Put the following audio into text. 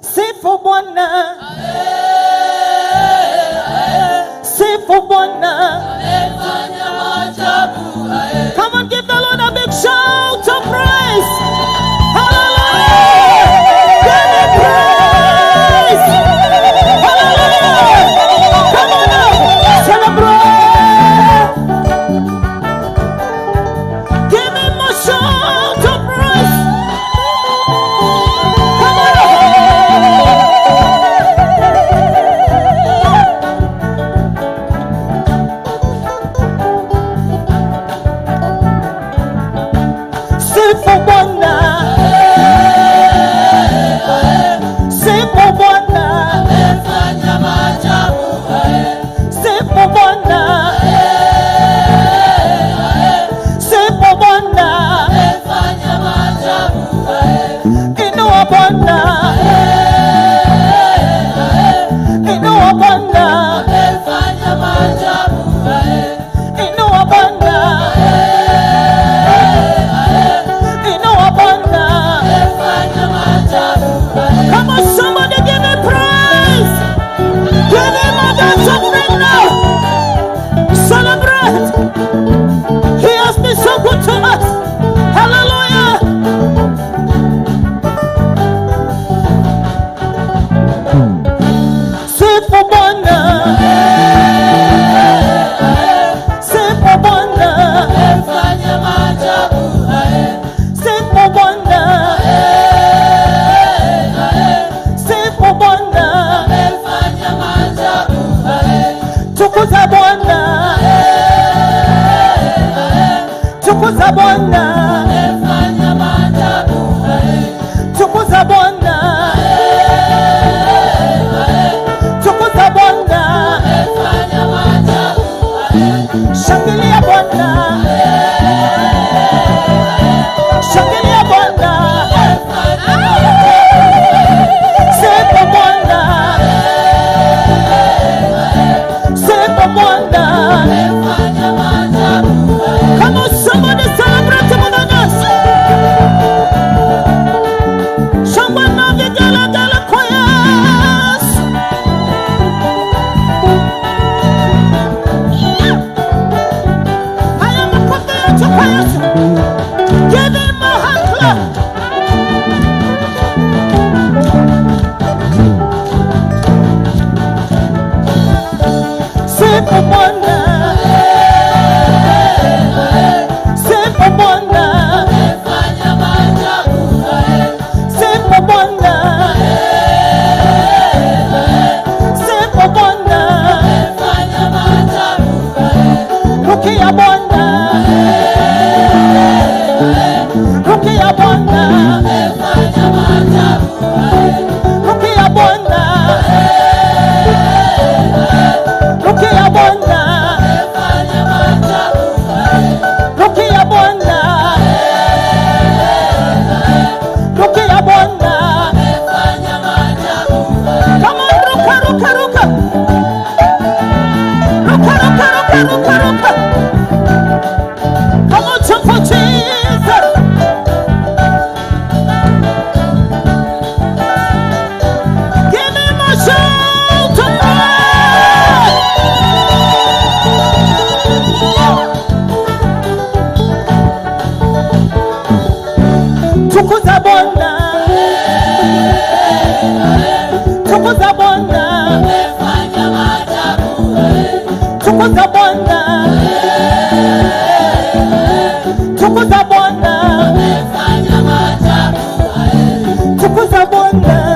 Sifu Bwana, sifu Bwana. Amefanya maajabu. Come on, give the Lord a big shout of praise. Hallelujah. Give him praise. Hallelujah. Come on now. Celebrate. Give him a shout of praise. Come on now. Sifu Bwana. Sifu Bwana. Amefanya maajabu. Sifu Bwana. Sifu Bwana. Amefanya maajabu. Inua Bwana. Inua Bwana. Amefanya maajabu. Inua Bwana. Inua Bwana. Amefanya maajabu. Come on, somebody give him praise. Give him a dance of right now. Celebrate. He has been so good to us. Hallelujah. Sifu Bwana. Sifu Bwana. Amefanya maajabu. Sifu Bwana. Sifu Bwana. Amefanya maajabu. Tukuza Bwana. Tukuza Bwana. Amefanya maajabu. Tukuza Bwana. Tukuza Bwana. Amefanya maajabu. Shangilia Bwana. Shangilia Bwana. Sifu Bwana. Sifu Bwana. Amefanya maajabu. Come on, somebody celebrate him with us. Shangwe na vigelegele kwa Yesu. Haya, makofi yote kwa Yesu. Give him a hand clap. Sifu Bwana. Sifu Bwana. Amefanya maajabu. Sifu Bwana. Sifu Bwana. Amefanya maajabu. Rukia Bwana. Rukia Bwana. Amefanya maajabu. Rukia Bwana. Rukia Bwana. Amefanya maajabu. Rukia Bwana. Rukia Bwana. Amefanya maajabu. Come on, ruka, ruka, ruka. Ruka, ruka, ruka, ruka, ruka. Come on, jump for Jesus. Give him a shout of praise. Tukuza Bwana. Tukuza Bwana. Amefanya maajabu. Tukuza Bwana. Tukuza Bwana. Amefanya maajabu. Tukuza Bwana.